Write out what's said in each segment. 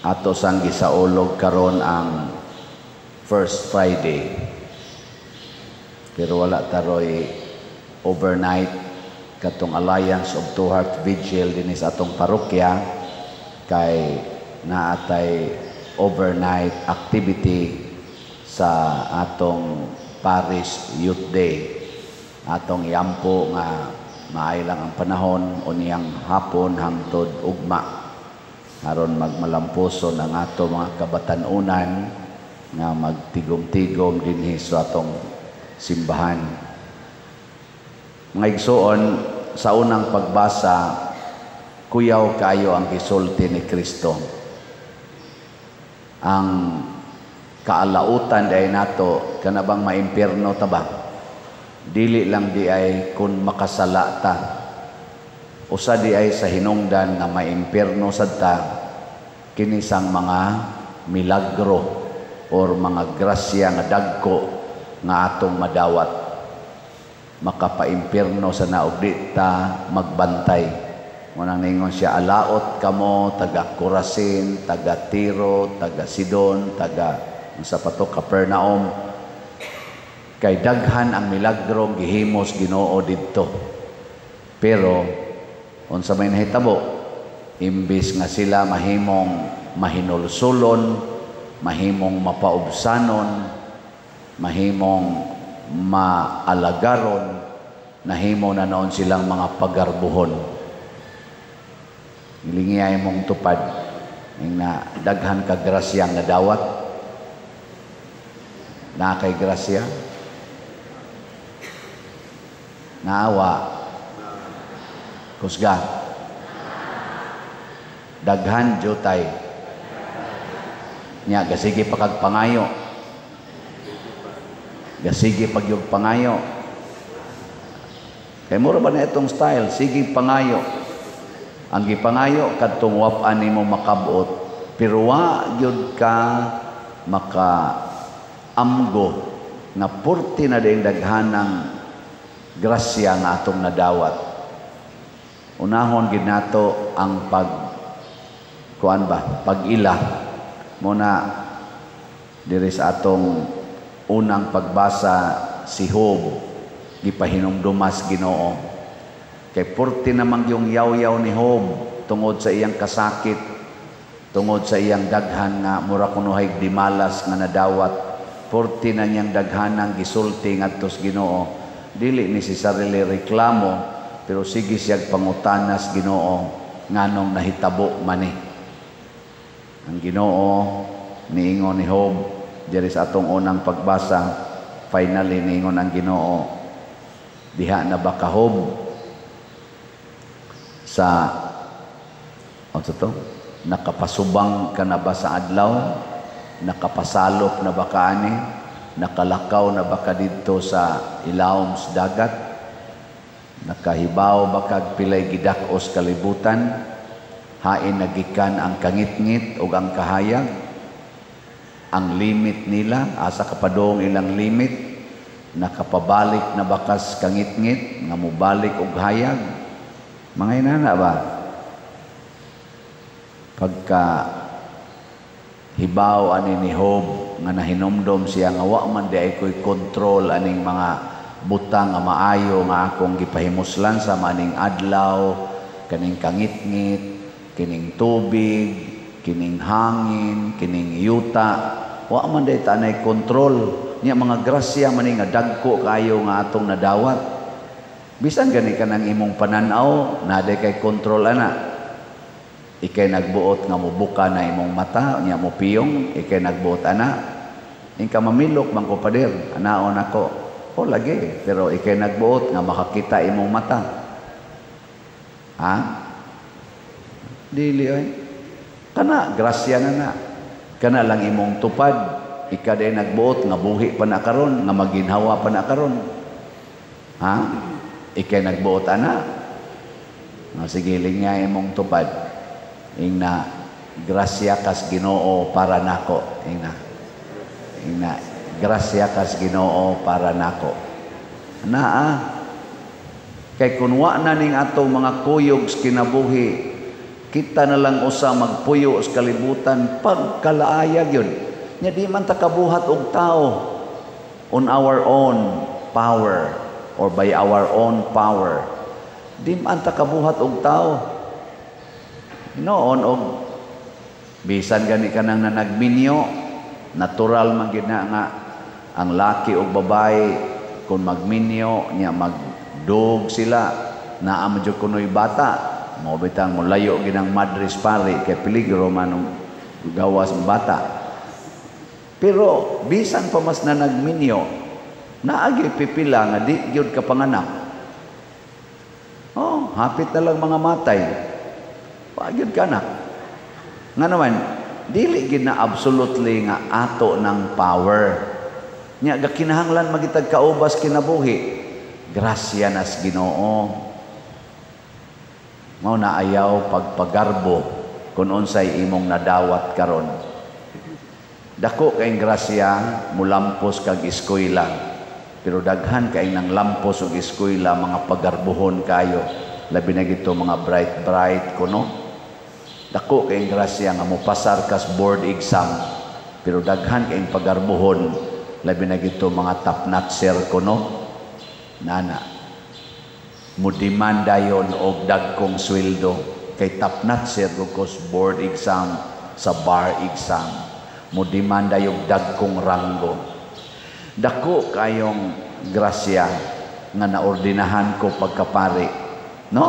Ato sang gisaulog karon ang First Friday. Pero wala taroy overnight katong Alliance of Two Heart Vigil dinhi sa atong parokya kay naatay overnight activity sa atong Parish Youth Day. Atong iampo nga maayo lang ang panahon unyang hapon hangtod ugma aron magmalampuson ang ato mga kabatanunan nga magtigom-tigom dinhi sa atong simbahan. Mga igsoon, sa unang pagbasa, kuyaw kayo ang gisulti ni Kristo. Ang kaalautan diay nato, kana bang maimpierno ta ba? Dili lang di ay kung makasala ta. Usa di ay sa hinungdan nga maimpierno sad ta kinisang mga milagro or mga grasya nga dagko nga atong madawat. Makapaimpierno sa naog di ta magbantay. Munang ningon siya, "Alaot kamo taga Corazin, taga Tiro, taga Sidon, taga unsa pa to, Capernaum, kay daghan ang milagrong gihimos Ginoo didto." Pero unsa may nahitabo? Imbis nga sila mahimong mahinulsulon, mahimong mapaubsanon, mahimong maalagaron, nahimo na noon silang mga pagarbuhon. Lingiyay mong tupad ing na daghan ka grasyang nadawat. Na kay grasya, naawa, kusga, daghan jutay nya. Gasige pa kag pangayo, gasige pagyug pangayo, kay mura ba na itong style, sige pangayo. Ang gipangayo kadtong wap-an nimo makabot, pero wa gyud ka maka amgo nga purti na din daghanang grasya nga atong nadawat. Unahon gid nato ang pag kuan ba, pag-ila muna. Diri sa atong unang pagbasa, si Job gipahinumdumas Ginoo kay purti namang yung yaw-yaw ni Job tungod sa iyang kasakit, tungod sa iyang daghan nga mura kunohay dimalas nga nadawat. Purti na niyang daghanang gisulti ngadto sa Ginoo. Dili ni si sarili reklamo, pero sige siyag pangutanas Ginoo nganong nahitabo mani. Ang Ginoo niingon ni Job diri sa atong unang pagbasa, finally niingon ang Ginoo, "Diha na ba ka, Job, sa unsa to? Nakapasubang ka na ba sa adlaw? Nakapasalop na ba ka ani? Nakalakaw na ba ka didto sa ilawom sa dagat? Nakahibaw ba kag pilay gidak-os kalibutan? Hain nagikan ang kangitngit ug ang kahayag? Ang limit nila, asa kapadong ilang limit? Nakapabalik na bakas kangitngit nga mobalik og hayag?" Mga inana ba? Pagka hibaw ani ni Job nga nahinumdom siya nga wa man di ay ko'y control aning mga butang nga maayo nga akong gipahimuslan sa maning adlaw, kaning kangitngit, kining tubig, kining hangin, kining yuta, wa man di tanay control niya. Mga grasya man nga dagko kayo nga atong nadawat. Bisan gani ka ng imong pananaw, naday kay control ana. Ikay nagbuot nga mubuka na imong mata nya mo piyong, ikay nagbuot ana. Ingka mamilok man ko, pader, anaon ako. O lagi, pero ikay nagbuot nga makakita imong mata. Ha? Dili oy. Kana grasya na na. Kana lang imong tupad, ika day nagbuot nga buhi pa na karon, nga maginhawa pa na karon. Ha? Ikay nagbuot ana. Nga sige, linya imong tupad. Ing na grasya kas Ginoo para nako. Ing na. Ing na grasya kas Ginoo para nako. Naa. Kay kun wa na ning atong mga kuyog sa kinabuhi, Kita na lang usa magpuyo sa kalibutan, pagkalaayag yun. Nya di man ta kabuhat og tao on our own power or by our own power. Di man ta kabuhat og tao. Noon og bisan gani ka nang nanagminyo, natural man gid na nga ang laki og babae kung magminyo nya magdug sila, naa man jud kunoy bata. Mao bitang molayo gid ang madres pare kay peligro man og gawas ang bata. Pero bisan pa mas na nagminyo, naagi pipila nga di gyud ka panganak. Oh, hapit na lang mga matay. Wa gyud ka anak. Nga naman, dili gid na absolutely nga ato ng power. Nya gakinahanglan magitag kaubas kinabuhi. Grasya nas Ginoo. Mao na ayaw pagpagarbo kung unsay imong nadawat karon. Dako kay grasya mulampos kag eskwela. Pero daghan kay nang lampos og eskwela, mga pagarbuhon kayo. Labi na gito mga bright bright kuno. Dako kay grasya nga mopasar kas board exam. Pero daghan kay pagarbuhon, labi na gito mga top notcher kuno. Nana mo demanda yon og dagkong sweldo kay top notcher kos board exam sa bar exam, mo demanda yung dagkong ranggo. Dako kayong grasya nga naordinahan ko pagkapari, no?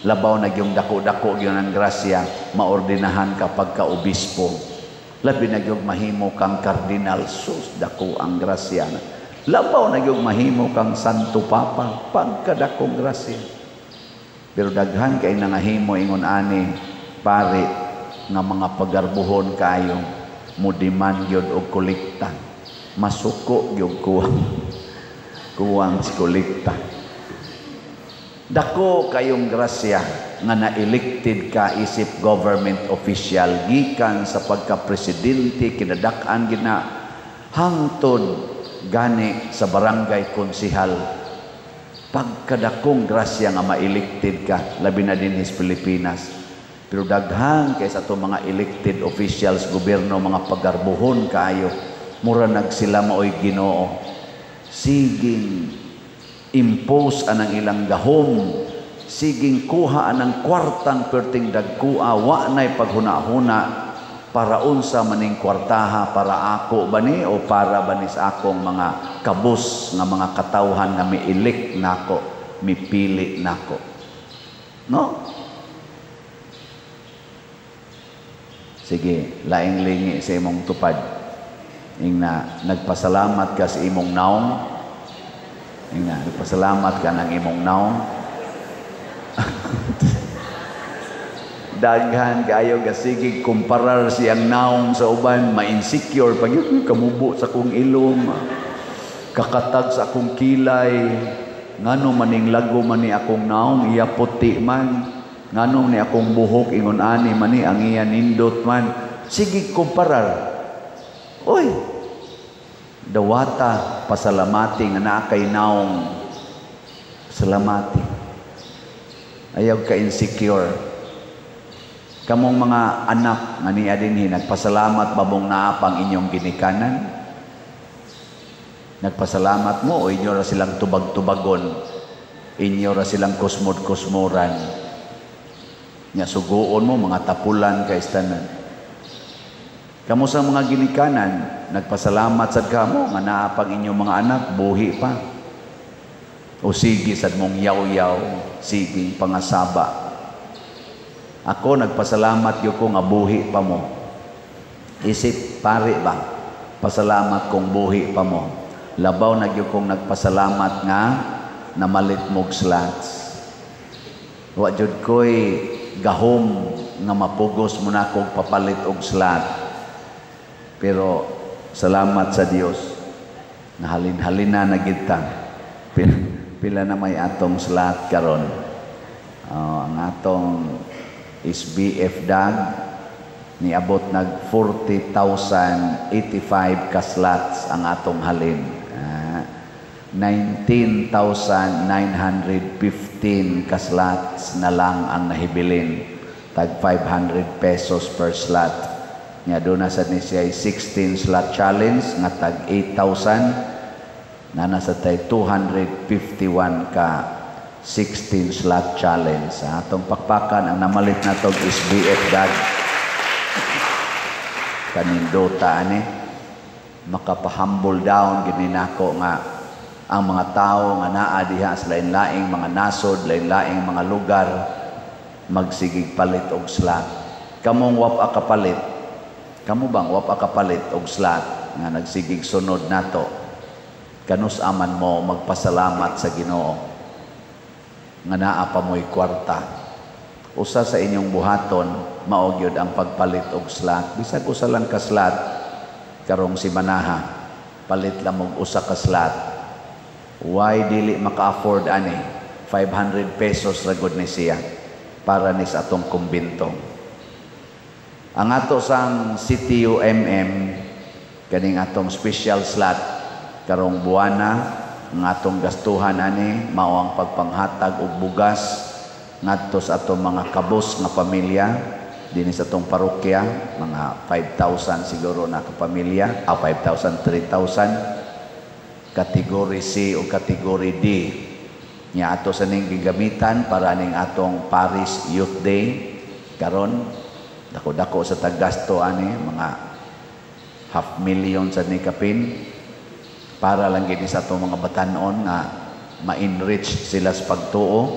Labaw na yung dako-dako yun ang grasya maordinahan ka pagka-obispo, labi na yung mahimo kang kardinal. Sus, dako ang grasya na. Labaw na yung mahimo kang Santo Papa, pagkadakong grasya. Pero daghan kay nangahimo ingon ani pare nga mga pagarbuhon kayo, mo demand gyud og kolekta. Masuko gyud kuwang kuwang si kolekta. Dako kayong grasya nga na-elected ka isip government official, gikan sa pagka-presidente, kinadak-an gina hangtod gani sa barangay konsihal. Pagkadakong grasya nga ma-elected ka, labi na din sa Pilipinas. Pero daghan kay sa ato mga elected officials, gobyerno, mga pagarbuhon kayo, mura nag sila maoy Ginoo. Siging impose anang ilang gahom, siging kuha anang kwartang perting dagkua, wa nay paghuna-huna para unsa maning kwartaha, para ako ba ni o para ba ni sa akong mga kabus nga mga katawhan nga mi-elect nako, mipili nako, no? Sige, laing lingi sa imong tupad. Ingna, nagpasalamat ka sa imong naong. Ingna, nagpasalamat ka ng imong naong. Daghan kayo gasigig kumparar siyang naong sa uban, ma-insecure pag yun, kamubo sa akong ilong, kakatag sa akong kilay, ngano maning lago man ni akong naong, iya puti man, ngano ni akong buhok ingon ani man ni ang iya nindot man. Sige kumparar. Oy, dawata pasalamati nga naa kay naong. Salamati. Ayaw ka insecure. Kamong mga anak nga niya dinhi, nagpasalamat ba mong naa pang inyong ginikanan? Nagpasalamat mo o inyo ra silang tubag-tubagon? Inyo ra silang kusmod-kusmoran? Nya suguon mo mga tapulan kay tanan. Kamo sa mga ginikanan, nagpasalamat sad kamo nga naa pang inyong mga anak buhi pa. O sige sad mong yaw-yaw, sige pangasaba. Ako nagpasalamat gyud ko nga buhi pa mo. Isip pare ba? Pasalamat kong buhi pa mo. Labaw na gyud kong nagpasalamat nga namalit mog slots. Wa jud koy gahom nga mapugos mo na kog papalit og slot. Pero salamat sa Dios. Nahalin-halina na gid ta. Pila na may atong slot karon. Ang atong SBF dag niabot nag 40,085 ka slots ang atong halin. 19,915 ka slots na lang ang nahibilin. Tag 500 pesos per slot. Nya duna sad ni siya 16 slot challenge nga tag 8,000 na nasa tay 251 ka 16 slot challenge. Sa atong pakpakan ang namalit natog is BF Dad. Kanindota ani, makapahumble down gini nako nga ang mga tao nga naa diha sa lain-laing mga nasod, lain-laing mga lugar, magsigig palit og slot. Kamong wa pa kapalit, kamo bang wa pa kapalit og slot nga nagsigig sunod nato, kanus aman mo magpasalamat sa Ginoo nga naa pa mo'y kwarta? Usa sa inyong buhaton mao gyud ang pagpalit og slot. Bisag usa lang ka slot karong simanaha, palit lang og usa ka slot. Why dili maka-afford ani? 500 pesos ra gud ni siya para ni sa atong kumbento. Ang ato sang CTUMM, kaning atong special slot karong buwana, ang atong gastuhan ani mao ang pagpanghatag og bugas ngadto sa atong mga kabus nga pamilya dinhi sa atong parokya, mga 5,000 siguro na ka pamilya, 5,000, 3,000, kategory C o kategory D. Nya ato sa ning gigamitan para ning atong Paris Youth Day karon. Dako-dako sa taggasto ani, mga half million sa ni kapin, para lang gini sa atong mga batanon nga ma-enrich sila sa pagtuo.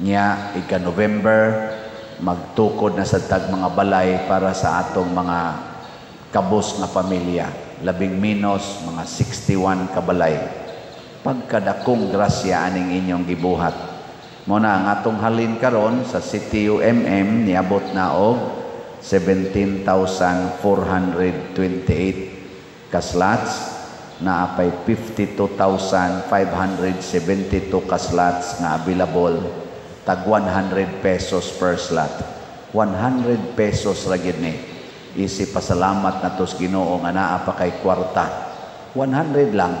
Nya ika November magtukod na sa tag mga balay para sa atong mga kabus nga pamilya, labing menos mga 61 kabalay. Pagkadakong grasya aning inyong gibuhat. Mo na ang atong halin karon sa CTUMM niabot na og 17,428 ka slots, naa pay 52,572 ka slots nga available, tag 100 pesos per slot. 100 pesos ra gyud ni. Isip pasalamat nato sa Ginoo nga naa pa kay kwarta. 100 lang,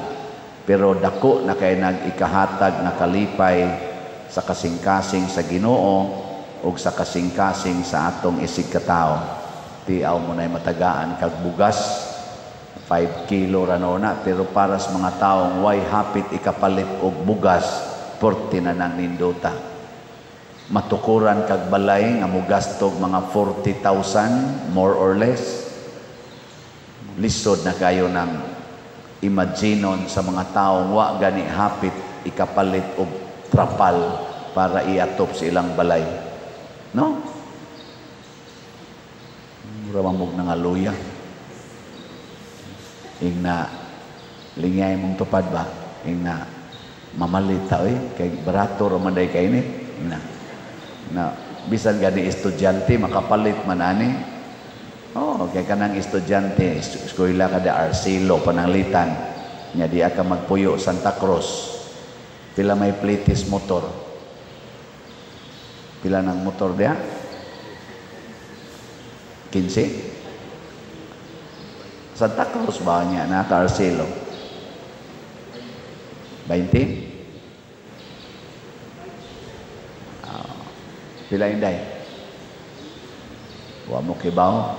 pero dako na kay nag-ikahatag nga kalipay sa kasing-kasing sa Ginoo ug sa kasing-kasing sa atong isig katao. Tiaw mo na'y matagaan kag bugas, 5 kilo ra no na, pero para sa mga taong way hapit ikapalit og bugas, porti na nang nindota. Matukuran kag balay nga mugastog mga 40,000 more or less. Lisod na kayo ng imaginon sa mga taong wa gani hapit ikapalit og trapal para iatop sa ilang balay. No? Mura mamog na nga luya. Ingna, lingay mong tupad ba? Ingna, mamalit ta oy, kay barato ra man day kay ni. Ingna, na bisan gani estudyante makapalit man ani. Oh, kay kanang estudyante, eskwela kada Arcelo pananglitan. Nya di ka magpuyo Santa Cruz. Pila may plitis motor? Pila ng motor diha? 15? Santa Cruz ba niya na ka Arcelo? 20? Pila inday? Wa mo kibaw?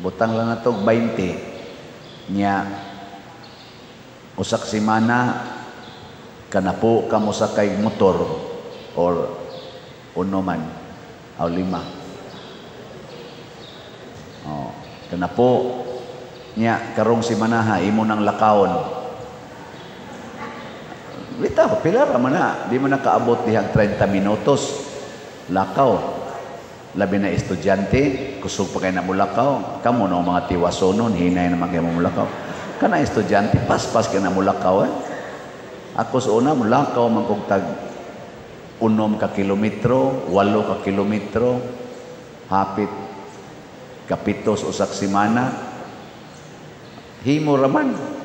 Butang lang natog 20. Nya usak simana kanapo ka mo sa kay motor or uno man o lima. Oh, kanapo nya karong simanaha imo nang lakawon. Bitaw, pila ra man na, di man nakaabot dihang 30 minutos lakaw. Labi na estudyante, kusog pa kay na mulakaw. Kamo no mga tiwasonon, hinay naman kayo mulakaw. Kana estudyante, paspas kay na mulakaw eh. Ako sa una, mulakaw man kog tag 6 ka kilometro, 8 ka kilometro, hapit kapitos usak simana. Himo raman.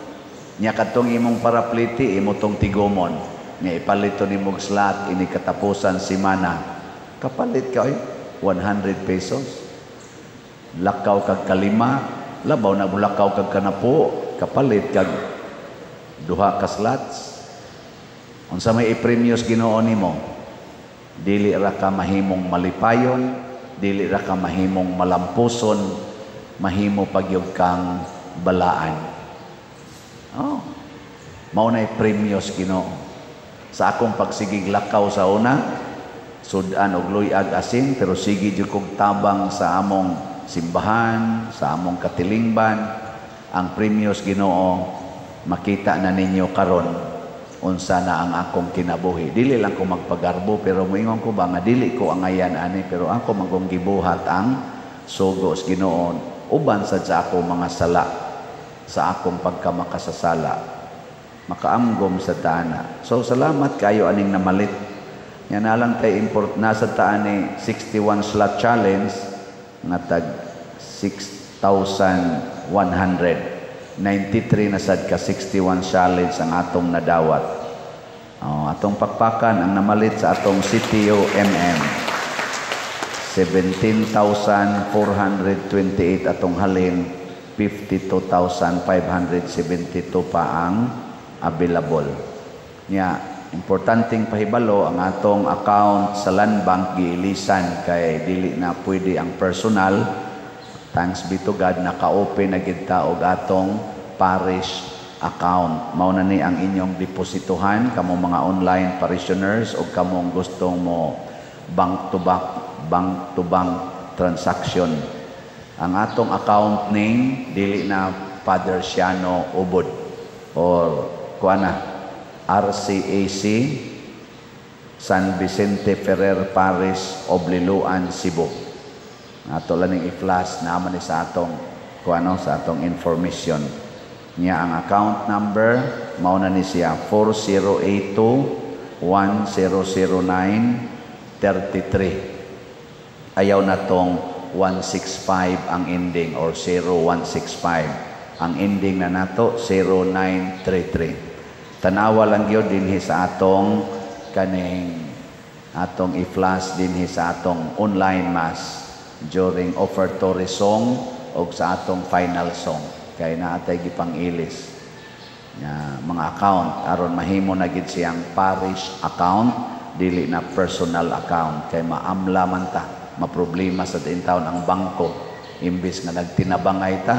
Nya kadtong imong parapliti, imo tong tigomon. Nya ipalito nimo og slot ini katapusan simana. Kapalit ka oy, 100 pesos. Lakaw kag kalima, labaw na mulakaw kag kanapo, kapalit kag duha ka slots. Unsa may ipremyos Ginoo nimo? Dili ra ka mahimong malipayon, dili ra ka mahimong malampuson, mahimo pagyud kang balaan. Oh, mao na'y premyos Ginoo. Sa akong pagsigig lakaw sa una, sudan og luyag asin, pero sige jud kog tabang sa among simbahan, sa among katilingban. Ang premyos Ginoo makita na ninyo karon unsa na ang akong kinabuhi. Dili lang ko magpagarbo, pero moingon ko ba nga dili ko angayan ani, pero ako man gibuhat ang sugo sa Ginoo uban sad sa akong mga sala, sa akong pagkamakasasala. Makaamgom sa taana. So salamat kayo aning namalit. Yan na lang tay import nasa taan ni 61 slot challenge nga tag 6,100. 93 na sad ka 61 challenge ang atong nadawat. Oh, atong pakpakan ang namalit sa atong CTO MM. 17,428 atong halin, 52,572 pa ang available. Nya, importanteng pahibalo, ang atong account sa Land Bank giilisan kay dili na pwede ang personal. Thanks be to God, naka-open na gid ta og atong parish account. Mao na ni ang inyong depositohan kamo mga online parishioners o kamong gustong mo bank to bank, bank to bank transaction. Ang atong account name dili na Father Siano Ubod or kuana, RCAC San Vicente Ferrer Parish of Liloan, Cebu. Ato lang ning i-flash naman ni sa atong kuano, sa atong information. Niya ang account number mao na ni siya 4082 1009 33. Ayaw na tong 165 ang ending or 0165. Ang ending na nato 0933. Tanawa lang gyud dinhi sa atong kaning atong i-flash dinhi sa atong online mass during offertory song o sa atong final song kay naatay gipang-ilis nga mga account aron mahimo na gid siyang parish account, dili na personal account, kay maamla man ta, maproblema sa taon ang bangko. Imbis nga nagtinabangay ta,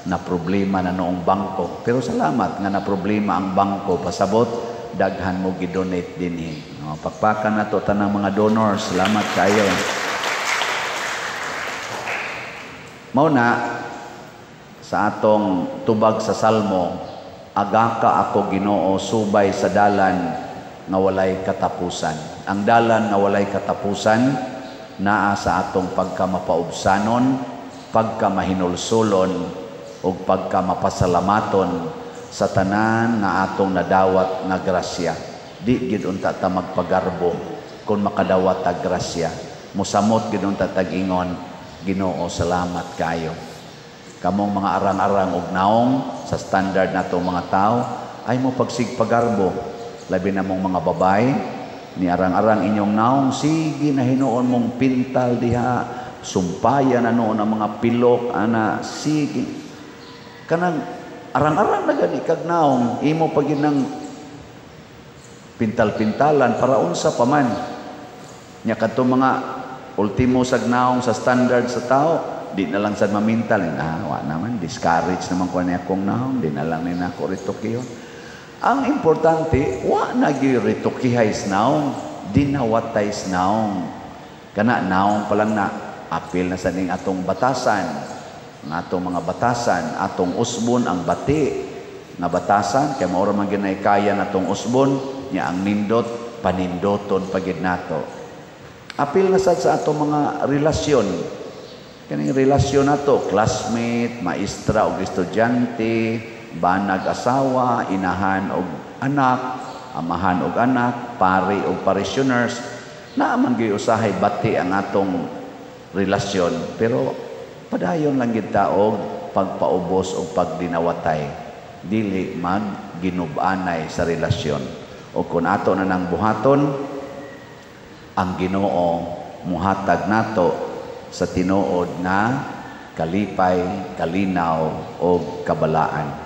na problema na noong bangko. Pero salamat nga na problema ang bangko, pasabot daghan mo gidonate dinhi. No, pakpakan nato tanang mga donors, salamat kayo. Mao na sa atong tubag sa Salmo, agaka ako Ginoo subay sa dalan nga walay katapusan. Ang dalan nga walay katapusan naa sa atong pagkamapaubsanon, pagkamahinulsulon ug pagkamapasalamaton sa tanan nga atong nadawat nga grasya. Di gid unta ta magpagarbo kung makadawat ta grasya. Musamot gid unta tag ingon, Ginoo, salamat kayo. Kamong mga arang-arang og naong sa standard nato mga tao ay mo pagsigpagarbo, labi na mong mga babae ni arang-arang inyong naong, sige na hinuon mong pintal diha, sumpaya na noon ang mga pilok ana, sige kanang arang-arang na gani kag naong imo pag nang pintal-pintalan para unsa pa man nya. Kadto mga ultimo sag naong sa standard sa tao, di na lang sad mamintal, ah, wa naman, discourage naman ko niya akong naong, di na lang ni nako retokiyon. Ang importante, wa na gyud retokihay naong, dinawatay naong. Kana naong pa lang na apil na sa ning atong batasan, ang atong mga batasan, atong usbon ang bati nga batasan kay mao ra man ginay kaya natong usbon nya. Ang nindot panindoton pagid nato. Apil na sad sa atong mga relasyon, kaning relasyon nato, classmate, maestra og estudyante, banag asawa, inahan og anak, amahan og anak, pari og parishioners, naa man gyud usahay bati ang atong relasyon, pero padayon lang gid ta og pagpaubos og pagdinawatay, dili magginub-anay sa relasyon. O kung ato na nang buhaton, ang Ginoo muhatag nato sa tinuod na kalipay, kalinaw o kabalaan.